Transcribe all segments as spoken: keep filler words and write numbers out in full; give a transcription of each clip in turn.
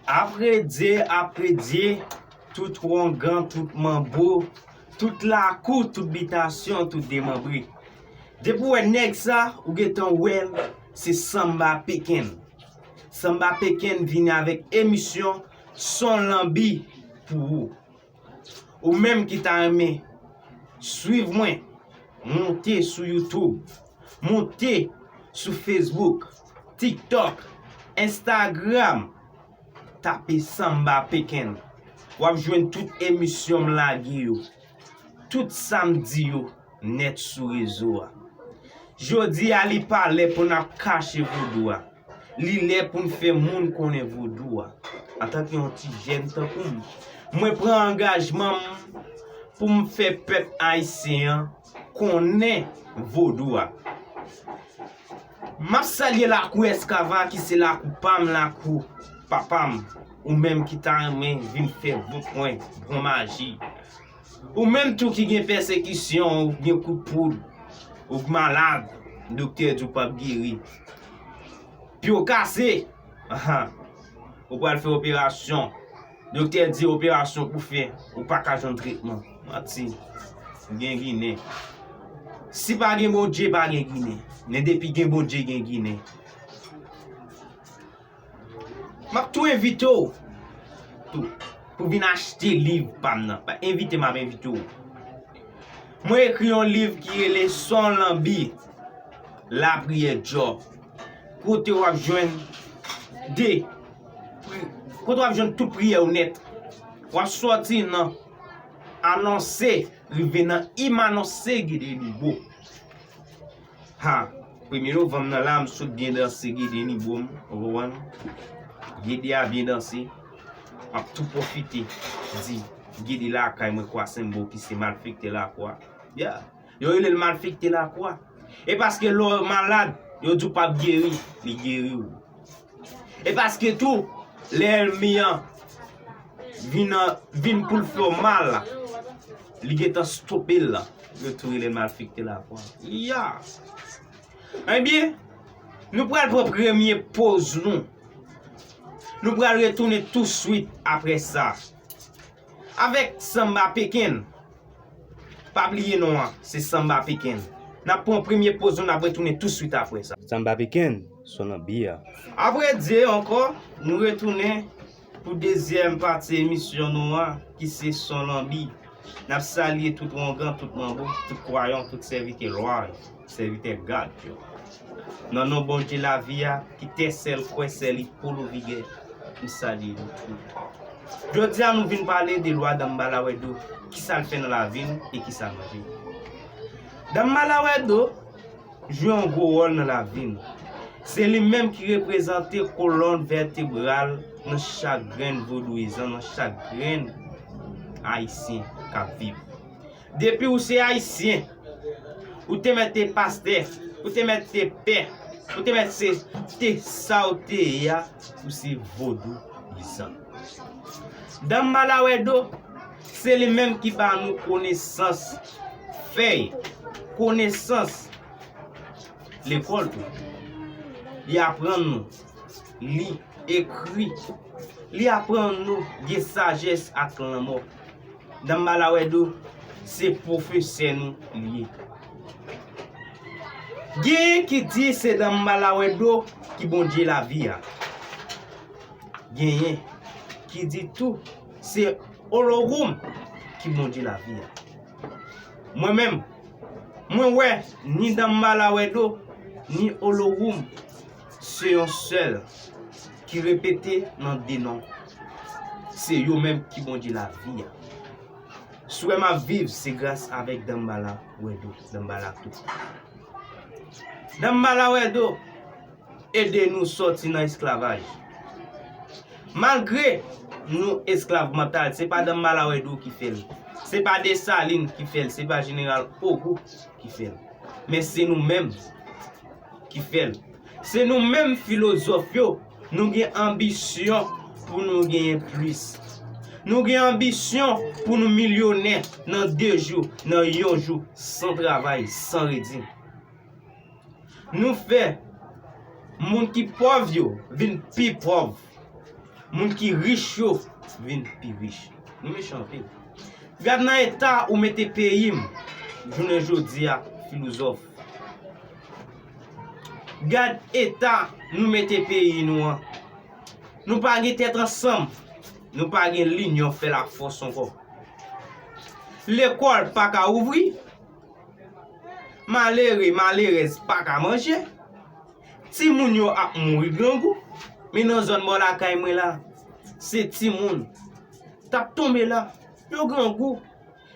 Apre Dye, apre Dye, tout wongan, tout manbo, tout lakou, tout bitasyon, tout demanbre. Depi w wè nèg sa, ou gentan wè l, se Samba Peken. Samba Peken vini avèk emisyon Son Lanbi pou ou. Ou menm ki ta renmen swiv mwen, monte sou YouTube, monte sou Facebook, TikTok, Instagram, tape Samba Peken. W ap jwenn tout emisyon m lage yo, tout sa m di yo nèt sou rezo a. Jodi a, li pa lè pou n ap kache vodou a. Li lè pou n fè moun konnen vodou a. Antanke yon ti jèn tankou m, mwen pran angajman m pou m fè pèp ayisyen an konnen vodou a. M ap salye lakou Èskava ki se lakou pa m, lakou papa m, ou menm ki ta renmen vin fè bon pwen, bon maji. Ou menm tou ki gen pèsekisyon, ou gen kout poud, ou malad, doktè di w p ap geri. Pye w kase, ahan, ou pral fè operasyon. Doktè di operasyon pou fè, ou pa ka jwenn tretman. Manti. Gen Ginen. Si pa gen Bondye, pa gen Ginen. Men depi gen Bondye, gen Ginen. M ap tou envite w tou pou vin achte liv pa m nan. Pa envite m ap envite w. Mwen ekri yon liv ki rele Son Lanbi, Lapriyè Djò. Kote w ap jwenn de pri-, kote w ap jwenn tout priyè w nèt. W ap sòti nan anonse, rive nan imanonse Gede Nibo. Ha, premye novanm nan la, m sot byen danse Gede Nibo m, ou konprann? Gede a byen danse. M ap tou pwofite di Gede lakay mwen Kwa Senbo ki se malfektè lakwa. Yeah. Yo rele l malfektè lakwa. E paske lè w malad, yo di w p ap geri, li geri w. E paske tou, lè ènmi an vin, vin pou l fè w mal, li gentan stope l la. Yo tou rele l malfektè lakwa. Ya! Ebyen, nou pral pran premye poz nou. Nou pral retounen touswit apre sa. Avèk Samba Peken. Pa bliye non an, se Samba Peken. N ap pran premye poz nou, n ap retounen touswit apre sa. Samba Peken, Son Lanbi a. Apre Dye ankò, nou retounen pou dezyèm pati emisyon nou an, ki se Son Lanbi. N ap salye tout wongan, tout manbo, tout kwayan, tout sèvitè lwa yo, sèvitè gad yo. Nan non Bondye lavi a, ki tè sèl kwè sèl li Polo Vigè, m salye nou tout. Jodi a nou vin pale de lwa Danmbala Wèdo, kisa l fè nan lavi n e kisa l manje. Danmbala Wèdo jwe yon gwo wòl nan lavi n. Se li menm ki reprezante kolòn vètebral nan chak grenn vodouyizan, nan chak grenn ayisyen k ap viv. Depi ou se ayisyen, ou te mèt te pastè, ou te mèt te pè, ou te mèt se te sa ou te ye a, ou se vodouyizan. Danmbala Wèdo, se li menm ki ba nou konesans fèy, konesans lekòl tou. Li aprann nou li, ekri. Li aprann nou gen sajès ak lanmò. Danmbala Wèdo, se pwofesè nou li ye. Genyen ki di se Danmbala Wèdo ki Bondye lavi a. Genyen ki di tou se Olowoum ki Bondye lavi a. Mwen menm, mwen wè ni Danmbala Wèdo, ni Olowoum se yon sèl ki repete nan de non. Se yo menm ki Bondye lavi a. Si w wè m ap viv, se gras avèk Danmbala Wèdo, Danmbala tou. Danmbala Wèdo ede nou sòti nan esklavaj. Malgre nou esklav mantal, se pa Danmbala Wèdo ki fè l. Se pa Desalin ki fè l, se pa Jeneral Ogou ki fè l. Men se nou menm ki fè l. Se nou menm filozòf yo, nou gen anbisyon pou nou genyen plis. Nou gen anbisyon pou nou milyonè nan de jou, nan yon jou, san travay, san redi. Nou fè moun ki pòv yo vin pi pòv. Moun ki rich yo vin pi rich. Nou mechan anpil. Gad nan eta ou mete peyi m jounen jodi a, filozòf. Gad eta nou mete peyi nou an. Nou pa gen tèt ansanm. Nou pa gen linyon fè lafòs ankò. Lekòl pa ka ouvri. Malere, malerèz pa ka manje. Timoun yo ap mouri grangou. Men nan zòn bò lakay mwen la, se timoun t ap tonbe la. Yo grangou.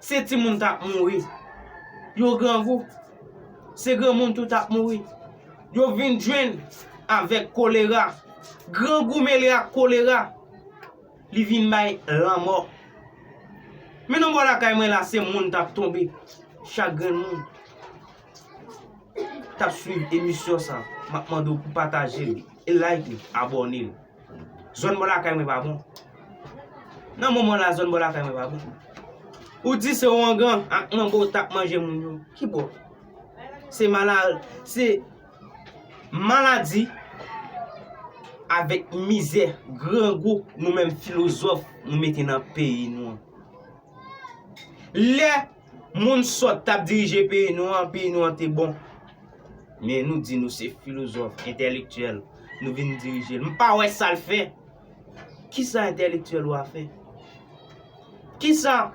Se timoun t ap mouri. Yo grangou. Se granmoun tou t ap mouri. Yo vin jwenn avèk kolera. Grangou mele ak kolera. Li vin bay lanmò. Men nan bò lakay mwen la, se moun t ap tonbe. Chak grenn moun t ap swiv emisyon sa, m ap mande w pou pataje l, e like li, abòne l. Zòn bò lakay mwen pa bon. Nan moman la, zòn bò lakay mwen pa bon. Ou di se orangan ak mango t ap manje moun yo. Ki bò? Se mala-, se maladi avèk mizè, grangou, nou menm filozòf, nou mete nan peyi nou an. Lè moun sòt t ap dirije peyi nou an, peyi nou an te bon. Men nou di nou se filozòf, entèlektyèl, nou vin dirije l. M pa wè sa l fè. Kisa entèlektyèl ou a fè? Kisa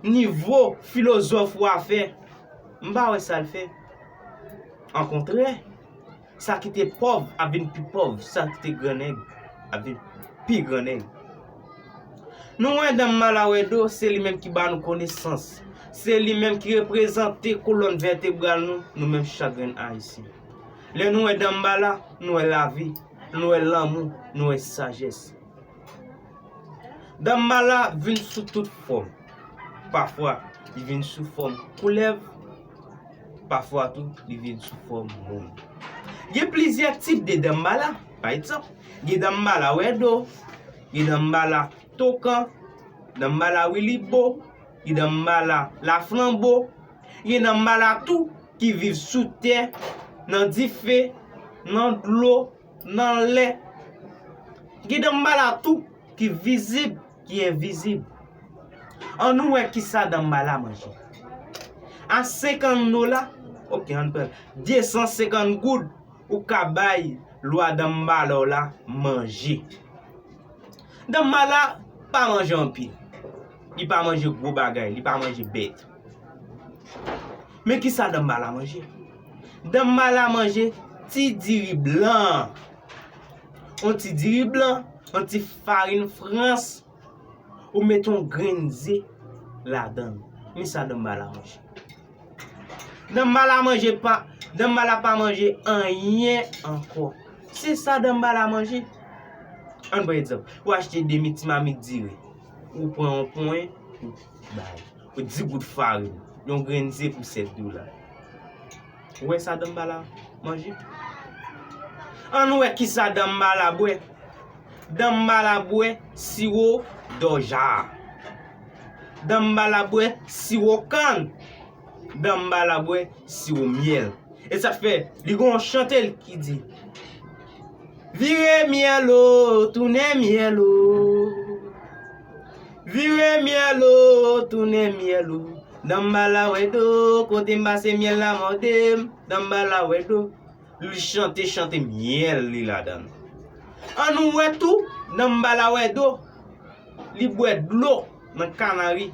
nivo filozòf ou a fè? M pa wè sa l fè. Okontrè, sa ki te pòv ap vin pi pòv, sa ki te grannèg ap vin pi grannèg. Nou wè Danm Mala Wèdo, se li menm ki ba nou konesans. Se li menm ki reprezante kolòn vètebral nou, nou menm chak grenn Ayisyen. Lè nou wè Danm Mala, nou wè lavi, nou wè lanmou, nou wè sajès. Danm Mala vin sou tout fòm. Pafwa, li vin sou fòm koulèv, pafwa tou, li vin sou fòm moun. Gen plizyè tip de Danm Mala, pa egzanp, gen Danm Mala Wèdo, gen Danm Mala Tokan, Danm Mala Wilibo, gen Danm Mala Laflanbo, gen Danm Mala tou ki viv sou tè, nan dife, nan dlo, nan lè. Gen Danm Mala tou ki vizib, ki envizib. Ann nou wè kisa Danm Mala manje. A senkant dola, oke, ann pran de san senkant goud, ou ka bay lwa Danm Mala w la manje. Danm Mala pa manje anpil. Li pa manje gwo bagay, li pa manje bèt. Men kisa Danm Mala manje? Danm Mala manje ti diri blan. On ti diri blan, on ti farin Frans, ou mete on grenn ze ladan l. Men sa Danm Mala manje. Danm Mala manje pa, Danm Mala pa manje anyen ankò. Se sa Danm Mala manje. Ann pran egzanp, ou achte de mi ti mamit diri. Ou pran yon ponyen, ou bay. Ou di gout farin, yon grenn ze pou sèt dola. Ou wè sa Danm Mala manje? Ann wè kisa Danm Mala bwè. Danm Mala bwè siwo dòja. Danm Mala bwè siwo kann. Danm Mala bwè siwo myèl. E sa k fè, li gen yon chante l ki di, vire myèl o, tounen myèl o. Vire myèl o, tounen myèl o. Danm Mala Wèdo, kote m pase myèl la mòde m. Danm Mala Wèdo, li chante, chante myèl li ladan l. Ann nou wè tou, Danm Mala Wèdo, li bwè dlo nan kanari.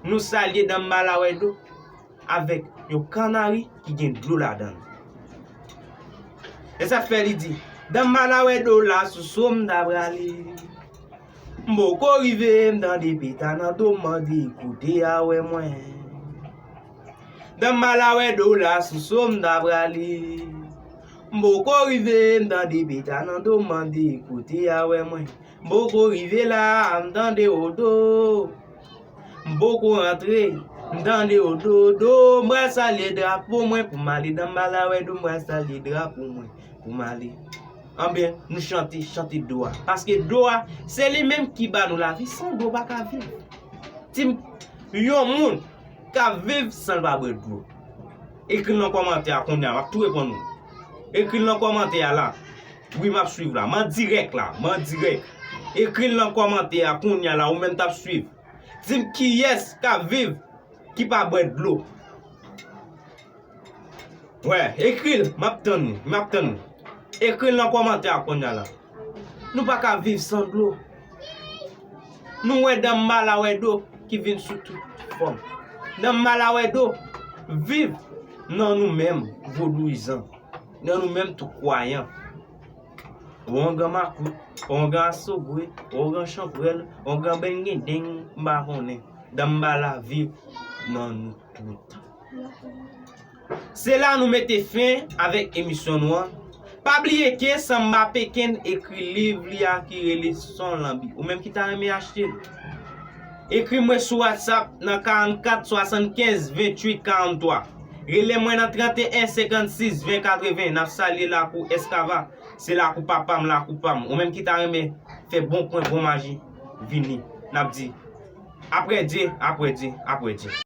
Nou salye Danm Mala Wèdo avèk yon kanari ki gen dlo ladan l. E sa k fè li di, Danm Mala Wèdo la sou so m ta prale. M poko rive, m tande peta nan do m mande kote a wè mwen. Danm Mala Wèdo la sou so m ta prale. M poko rive, m tande peta nan do m mande kote a wè mwen. M poko rive la, m tande odo. M poko rantre, m tande odo, do, m pral salye drapo mwen pou m ale Danm Mala Wèdo, m pral salye drapo mwen pou m ale. Anben, nou chante, chante do a. Paske do a, se li menm ki ba nou lavi. San do, pa ka viv. Ti m, yon moun ka viv san l pa bwè dlo. Ekri l nan kòmantè a kounye a, m ap tou reponn ou. Ekri l nan kòmantè a la. Wi, m ap swiv la. M an dirèk la. M an dirèk. Ekri l nan kòmantè a kounye a la, ou menm t ap swiv. Di m kiyès k ap viv ki pa bwè dlo. Wè, ekri l, m ap tann li, m ap tann li. Ekri l nan kòmantè a kounye a la. Nou pa ka viv san dlo. Nou wè danm malawèdo ki vin sou tout fòm. Danm malawèdo viv nan nou menm vodouyizan, nan nou menm tou kwayan. Ongan makout, ongan asogwe, ongan chanpwèl, ongan bengendeng, m pa konnen. Danm mala viv nan nou tout. Se la nou mete fen avèk emisyon nou an. Pa bliye ke Samba Peken ekri liv li a ki rele Son Lanbi. Ou menm ki ta renmen achte l, ekri mwen sou WhatsApp nan karannkat swasannkenz venntuit karanntwa. Rele mwen nan tranteyen senkannsis ven katreven. N ap salye lakou Eskava. Se lakou papa m, lakou pa m. Ou menm ki ta renmen fè bon pwen, bon maji, vini. N ap di, apre Dye, apre Dye, apre Dye.